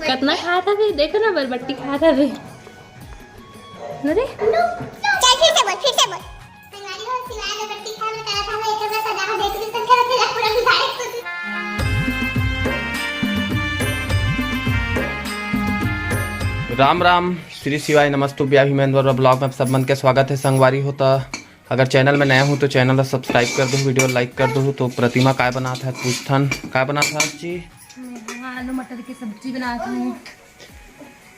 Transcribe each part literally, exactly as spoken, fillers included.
कतना खात हवे, देखो ना, बरबट्टी खात हवे। अरे, चल, फिर से बोल, फिर से बोल। संगवारी हो, सिवाय बरबट्टी खाए में करत हवे, एकर में सजा हो जाए, तो सब करत हवे, पूरा बिगाड़े कुछ। राम राम, श्री शिवाय नमस्तुभ्यं, अभी मैं अनवर ब्लॉग में आप सब मन के स्वागत है। संगवारी हो, त अगर चैनल में नया हूँ तो चैनल ला सब्सक्राइब कर दो, वीडियो लाइक कर दो। तो प्रतिमा काय बनात है, पूछथन, काय बनात है आज जी? मैं आलू मटर की सब्जी बनात हूँ।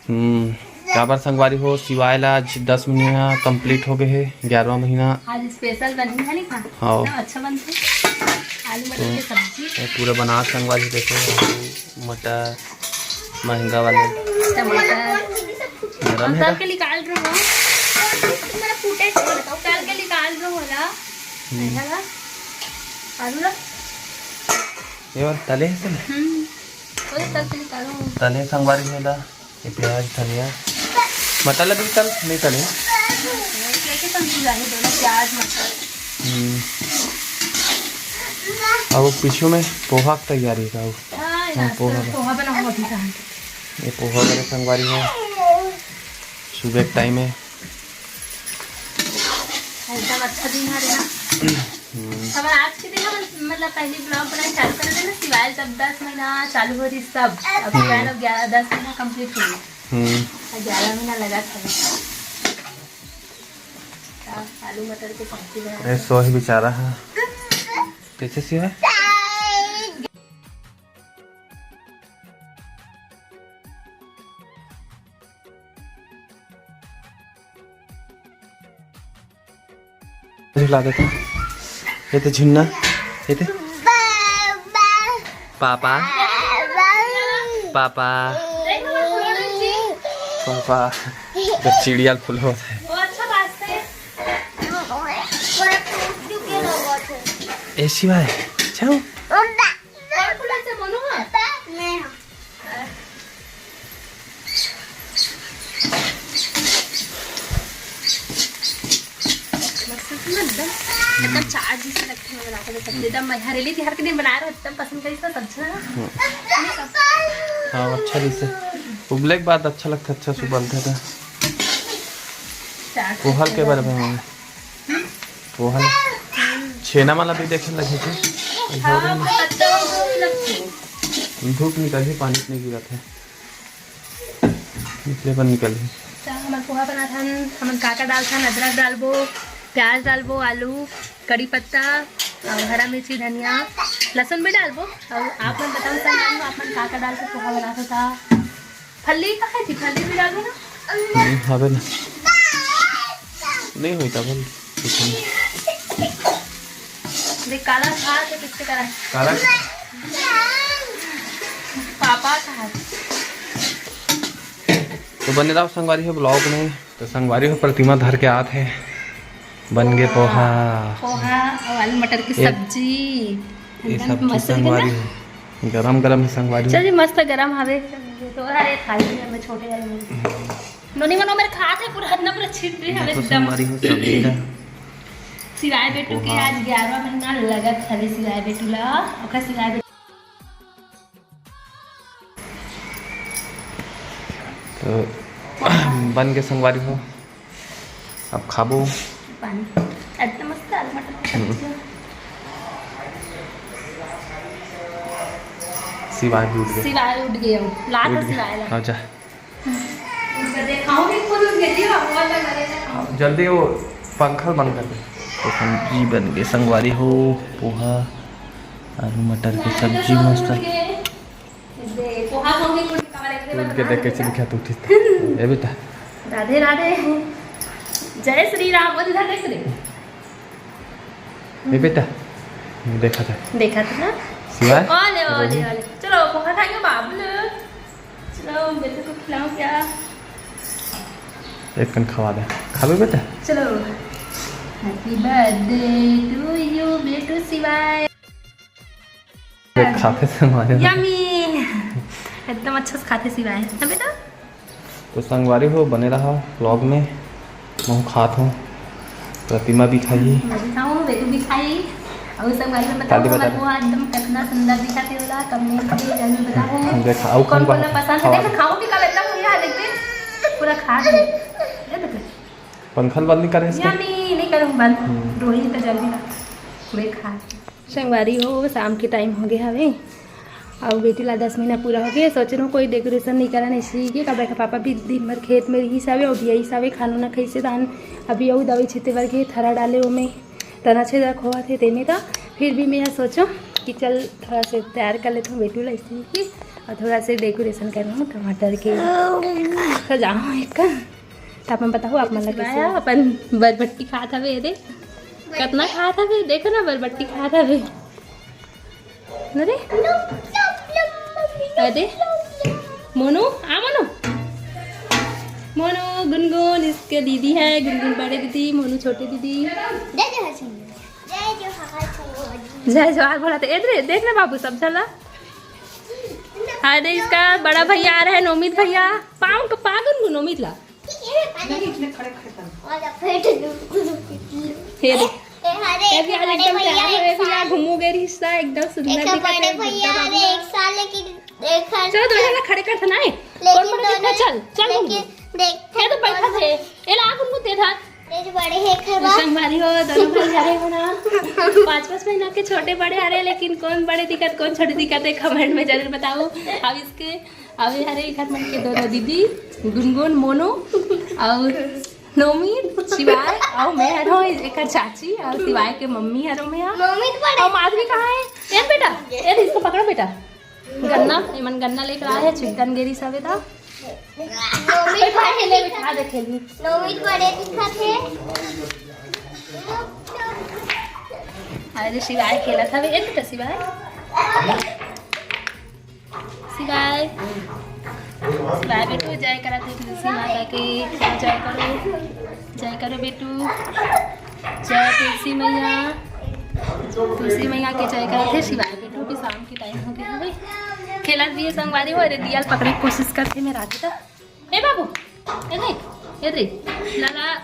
हम्म, काबर संगवारी हो, सिवाय ला आज दस महीना कंप्लीट हो गए है, ग्यारहवाँ महीना। आज स्पेशल बनही है, नहीं खा? हाँ। ना, अच्छा बनथे। आलू मटर की सब्जी। ये पूरा बनात संगवारी, देखो, आलू, मटर, महंगा वाले। टमाटर। गरम और है तल का? के निकाल रहे हो। मेरा फुटेज बताओ, तल के निकाल रहे हो ना? हम्म। ऐसा ना? आलू ना? ये वाला तले है, तले? हम्म। ओए, तल के निकालो। तले संगवारी हो ला। ये प्याज, धनिया, मटर लगी तल, नहीं तले। कैसे समझी जाए दोनों प्याज, मटर? हम्म। अब वो पीछू में पोहा की तैयारी का वो। हाँ, हाँ, नाश्ता, पोहा बना। पोहा बना हुआ भी था। ये पोहा वाले संगवारी है, सुबह के टाइम है। एकदम अच्छा दिन है ना। हम्म। अब आज के दिन हम, मतलब, पहली ब्लॉग बनाए चालू कर देना, सिवाय जब दस महीना चालू हो रही सब, अब हम्म। सिवाय अब ग्यारह, दस महीना कंप्लीट हो गया। हम्म। अब ग्यारह महीना लगा था। आलू मटर के सब्जी बना अरे, सोही बेचारा है। कैसे सी है? झुला देता। ये तो झुन्ना, ये तो पापा, पापा, पापा। तो चिड़िया फुल होत है। ए शिवाय, छाऊ। एकदम, एकदम चाट जैसे लगथे, मैं बनाते तो सब्जी एकदम, मैं हरेली तिहार के दिन बनाए रहो, एकदम पसंद करी सब सब्जी ना। हाँ, अच्छा जैसे उबले के बाद अच्छा लगता, अच्छा से बनता था। चाट पोहा के बारे में। पोहा छेना वाला भी देखे लगे थे। हाँ, पत्ता वाला भी लगथे। धूप निकल ही, पानी नहीं गिरा था, निकले पर निकल ही। तो हमन पोहा बनाथन, हमन का का डालथन? अदरक डालबो, प्याज डालबो, आलू, कड़ी पत्ता और हरा मिर्ची, धनिया, लहसुन भी डालबो। और आप मन बताओ संगवारी हो, आप मन का का डाल के पोहा बनाथो? फल्ली कहाँ थी? फल्ली भी डालो ना। नहीं, हवे ना। नहीं होई तब कुछ नहीं। देख, काला खा के किससे करा है? काला? पापा का है। तो बने रहो संगवारी हो ब्लॉग में। तो संगवारी हो, प्रतिमा धर के आत है, बन गे पोहा। पोहा और आलू मटर की ये, सब्जी। ये एकदम सब्जी मस्त दिखे ना? संगवारी हो, गरम गरम ही संगवारी हो। चल जी, मस्त गरम हवे। तो अरे, खाई थी मैं छोटे वाले में। नोनी मनो मेरे खात है पूरा, इतना पूरा छिट रही है देखो एकदम। संगवारी हो, सब्जी का सिवाय बेटू के पोहा। आज ग्यारहवाँ महीना लगत हवे सिवाय बेटू ला, ओकर सिवाय बेटू। तो बन के संगवारी हो, अब खाबो। पानी। एकदम मस्त आलू मटर की हम्म। सब्जी। सिवाय भी उठ गए। सिवाय उठ गए हो। ला उठ तो गए। सिवाय ला। हाँ, जा। उनका देखाऊंगी, खुद उठ गए जी, अब बहुत लग रहे हैं। हाँ, जल्दी वो पंखा बंद कर दे। तो सब्जी बन गई संगवारी हो, पोहा, आलू मटर की सब्जी मस्त। दे, पोहा खाओगे, कुछ खावा लेके उठ के बताना देख कैसे बेटा। दिखा तू, ठीक था। ए बेटा। राधे राधे। जय श्री राम, बोल इधर देख रे। ए बेटा, देखा था। देखा था ना? सिवाय? ओले, ओले, ओले। चलो, पोहा खाएंगे बाबू लोग। चलो, बेटे को खिलाओ क्या? एक कन खवा दे। खाबे बेटा? चलो। Happy birthday to you, बेटू सिवाय। देख, खाते से हमारे Yummy। एकदम अच्छा से खाते सिवाय। हाँ बेटा? तो संगवारी हो, बने रहा ब्लॉग में। मैं खात हूँ, प्रतिमा भी खाई। मैं भी खाऊँ, बेटू भी खाई। अउ संगवारी हो, बताओ, हमर मोहा एकदम कितना सुंदर दिखत हे, ओला comment में जरूर बताओ। देखा, अउ कौन कौन कौन ला पसंद हे? देखो, खाऊं भी कब एकदम हुई है, देखते पूरा खा दे। ये देखो। पंखा ल बंद नहीं करे इसका? या नहीं, नहीं करूँ बंद। हम्म। रोही तो जल्दी ना पूरे खा। संगवारी हो, शाम के time हो गया हवे। अउ बेटी ला दस महीना पूरा हो गया। सोच रहा हूँ कोई decoration नहीं करन, ऐसे ही के काबर के पापा भी दिन भर खेत में रहिस हवे अउ बियाइस हवे, खाना ना खाइसे दान। अभी अउ दवाई छिते बर के थरा डाले ओमे। तना छेदक होवत हे तेमे त, फिर भी मैं सोचो कि चल थोड़ा से तैयार कर लेथों बेटू ला इसी की, अउ थोड़ा से decoration करहूँ टमाटर के, सजाहूँ एक। त आप मन बताओ, आप मन ला कैसे? अपन बरबट्टी खात हवे, एदे कतना खात हवे, देखो ना बरबट्टी खात हवे। अरे, अरे, मोनू, आ मोनू। मोनू, गुनगुन इसके दीदी है, गुनगुन बड़े दीदी, मोनू छोटे दीदी। जय जोहार संगवारी। जय जोहार संगवारी। जय जोहार बोला तो। इधर देख ना बाबू, सब चला। अरे, इसका बड़ा भैया आ रहा है, नोमित भैया। पाँव का पा गुनगुन, नोमित ला। नहीं, इसने खड़े खड़े करना। और फेंट दूँ। ये देख। ए, अरे, ये भी आज बड़े एकदम भैया तैयार हुए, एक भी साल, आज घूमू गए रिश्ता, एकदम सुंदर एक दिखत बड़े है, भैया, बुड्ढा अरे, बाबू। एक साल की देखा चलो, दोनों जना खड़े कर थे ना, ए। लेकिन कौन बड़ा दोनों, दिखता? चल, चल, लेकिन घूमू। देख, ये तो बैठा थे। ये ला, घूमू दे था। ये जो बड़े हैं, खड़ा। संगवारी हो, दोनों भाई हरे हो ना। पाँच पाँच महीना के छोटे बड़े हरे, लेकिन कौन बड़े दिखत, कौन छोटे दिखत है, comment में जरूर बताओ। अब इसके अउ ये हरे एकर मन के दोनों दीदी, गुनगुन, मोनू, अउ नोमित, शिवाय, अउ मैं हरो एकर चाची, अउ शिवाय के मम्मी हरो मैं। नोमित बड़े। अउ माधवी कहाँ है? ए बेटा, ए इसको पकड़ो बेटा। गन्ना, एमन गन्ना लेकर आए हैं, छिगदन गेरी सवेदा। नोमित बड़े ले दिखा। बिठा दे खेलनी। नोमित बड़े दिखत हे। अरे शिवाय खेलत हवे, ए बेटा शिवाय। शिवाय, शिवाय बेटू, जय करा थे तुलसी माता के, जय करो, जय करो बेटू, जय तुलसी मैया, तुलसी मैया के जय करा थे। शिवाय बेटू, भी शाम के time हो गया हवे, खेलत भी है संगवारी हो। अरे दिया ल पकड़े के कोशिश करथे मैं राखी त। ए बाबू, ए दे, ए दे, लाला,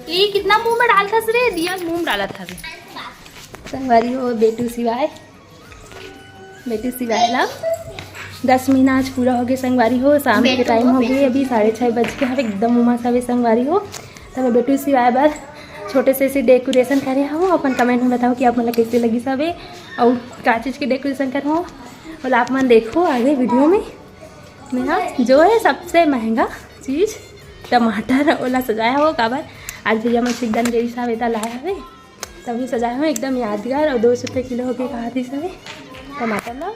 ई कितना मुंह में डालथस रे? दिया मुंह में डालत हवे। संगवारी हो, बेटू शिवाय, बेटू शिवाय ला दस महीना आज पूरा हो गए संगवारी हो। शाम के time हो गए, अभी साढ़े छः बज के हवे, एकदम उमस हवे संगवारी हो। तब बेटू शिवाय बर छोटे से ऐसे decoration करे हवं। अपन comment में बताओ कि आप मन ला कैसे लगिस हवे अउ का चीज़ के decoration करे हवं, ओला आप मन देखो आगे video में। मैं हा जो है सबसे महंगा चीज़ टमाटर, ओला सजाए हवं। काबर आज भैया मन छिगदन गेरी सवेदा लाए हवे, तभी सजाए हवं। एकदम यादगार अउ दो सौ रुपये किलो होके कहा थी सवे टमाटर ला।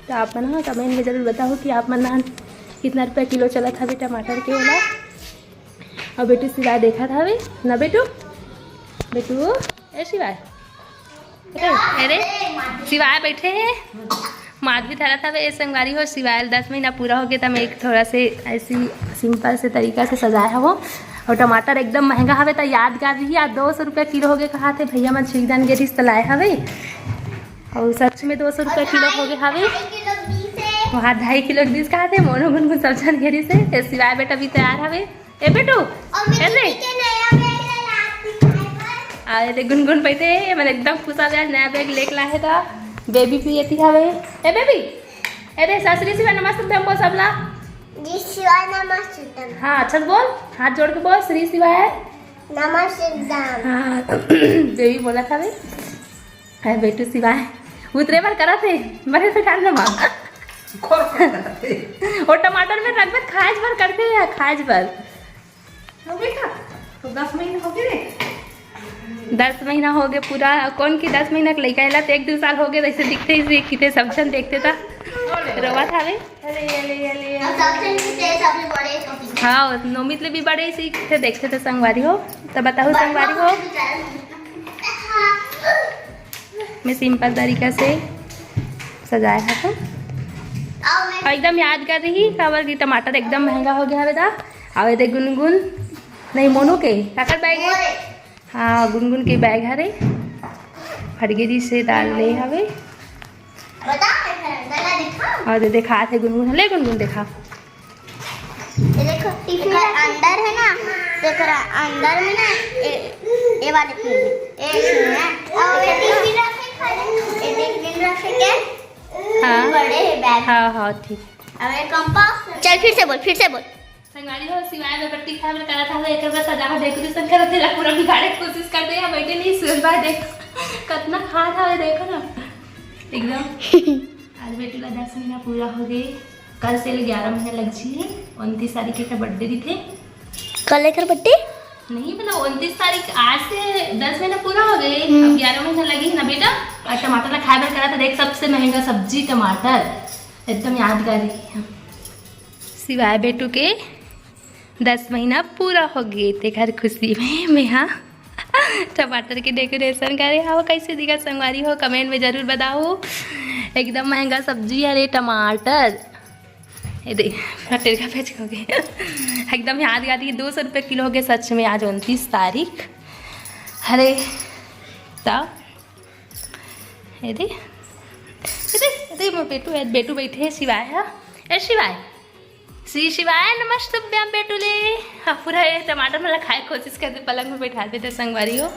तो आप मन हा comment में जरूर बताओ कि आप मन हा कितना रुपये किलो चलत हवे टमाटर के ओला। अउ बेटू शिवाय देखत हवे ना बेटू, बेटू, ए शिवाय, अरे, अरे, शिवाय बैठे हे, माधवी धरत हवे। ए संगवारी हो, शिवाय ल दस महीना पूरा हो गए, त मैं एक थोड़ा से ऐसी simple से तरीका से सजाए हवं। अउ टमाटर एकदम महंगा हवे, त यादगार रही। आज दो सौ रुपये किलो हो गए कहा थे, भैया मन छिगदन गेरिस त लाए हवे। अउ सच में दो सौ रुपये किलो हो गए हवे। वहाँ ढाई किलो बीस कहा थे, मोनू गुनगुन सब झन गेरिस हे। ए शिवाय बेटा भी तैयार हवे। ए बेटू, अउ मैं ए दे। दीदी के नया bag ला लात दिखाए बर। आ, ए दे गुनगुन बैठे हे, ए मन एकदम खुश हवे, आज नया bag लेके लाए हे त। बेबी भी एती हवे। ए बेबी, ए दे, सा श्री शिवाय नमस्तुभ्यं बोल सबला। जी शिवाय नमस्तुभ्यं। हाँ, अच्छा से बोल, हाथ जोड़ के बोल, श्री शिवाय। नमस्तुभ्यं। हाँ, बेबी बोलत हवे। अरे बेटू शिवाय, उतरे बर करत हे, बड़े से काट ना मार। खोर खोर करत हे। ओ टमाटर में रखबे, खाए बर करथे या खाए बर। हो गए का? तो दस महीना हो गए रे। दस महीना हो गए पूरा। कौन की दस महीना के लइका, एला तो एक दो साल हो गए, जैसे दिखते ही किते सब झन देखते था। रोवत हवे। अरे, अरे, अरे, अरे। और सबसे नीचे सबसे बड़े पपीता। हाँ, नोमित ले भी बड़े से किते देखते थे संगवारी हो। तो बताओ संगवारी हो। मैं simple तरीका से सजाए हवं। अउ एकदम यादगार रही, काबर कि टमाटर एकदम महंगा हो गया हवे दा। अउ ए दे गुनगुन, नहीं मोनू के, काकर bag हे? हाँ, गुनगुन के bag हरे। फटगेरी से डाल ले हवे। अउ ए दे दिखा थे गुनगुन, ले गुनगुन दिखा। ये देखो, टिफिन एकर अंदर है ना, एकरा अंदर में ना ए, ए वाले पिन, ए पिन है। और ये टिफिन रखे खाली, ये टिफिन रखे के हाँ। बड़े है बैग। हाँ, हाँ, ठीक। अब ये कंपास। चल, फिर से बोल, फिर से बोल। संगवारी हो, शिवाय अगरबत्ती खाए बर करा था, एकर बर सजा के डेकोरेशन करत हे, पूरा बिगाड़े के कोशिश कर दे। बैठे नहीं सुन बा, देख कतना खात हवे, देखो ना एकदम। आज बेटू ला दस महीना पूरा हो गए, कल से ग्यारह महीना लग जी है। उनतीस तारीख के बर्थडे रहिथे। कल एकर बर्थडे? नहीं, मतलब उनतीस तारीख, आज से दस महीना पूरा हो गए, हम्म। अब ग्यारह महीना लगी है ना बेटा। और टमाटर ला खाए बर करा था, देख सबसे महंगा सब्जी टमाटर, एकदम यादगारी है। शिवाय बेटू के दस महीना पूरा हो गए, तेकर खुशी में मैं हा टमाटर के डेकोरेशन करे हव। कैसे दिखा संगवारी हो, कमेंट में जरूर बताओ। एकदम महंगा सब्जी है रे टमाटर। ये दे, पूरा टेरका फेंच हो गए। एकदम याद याद, ये दो सौ रुपये किलो हो गए सच में। आज उनतीस तारीख। अरे, तब ये दे, ये दे, ये दे, मोर बेटू, ये बेटू बैठे है, शिवाय है। ए शिवाय, श्री शिवाय नमस्तुभ्यं बेटू ले। हाँ, पूरा ये टमाटर मला खाए के कोशिश कर दे, पलंग में बैठा देते संगवारी हो।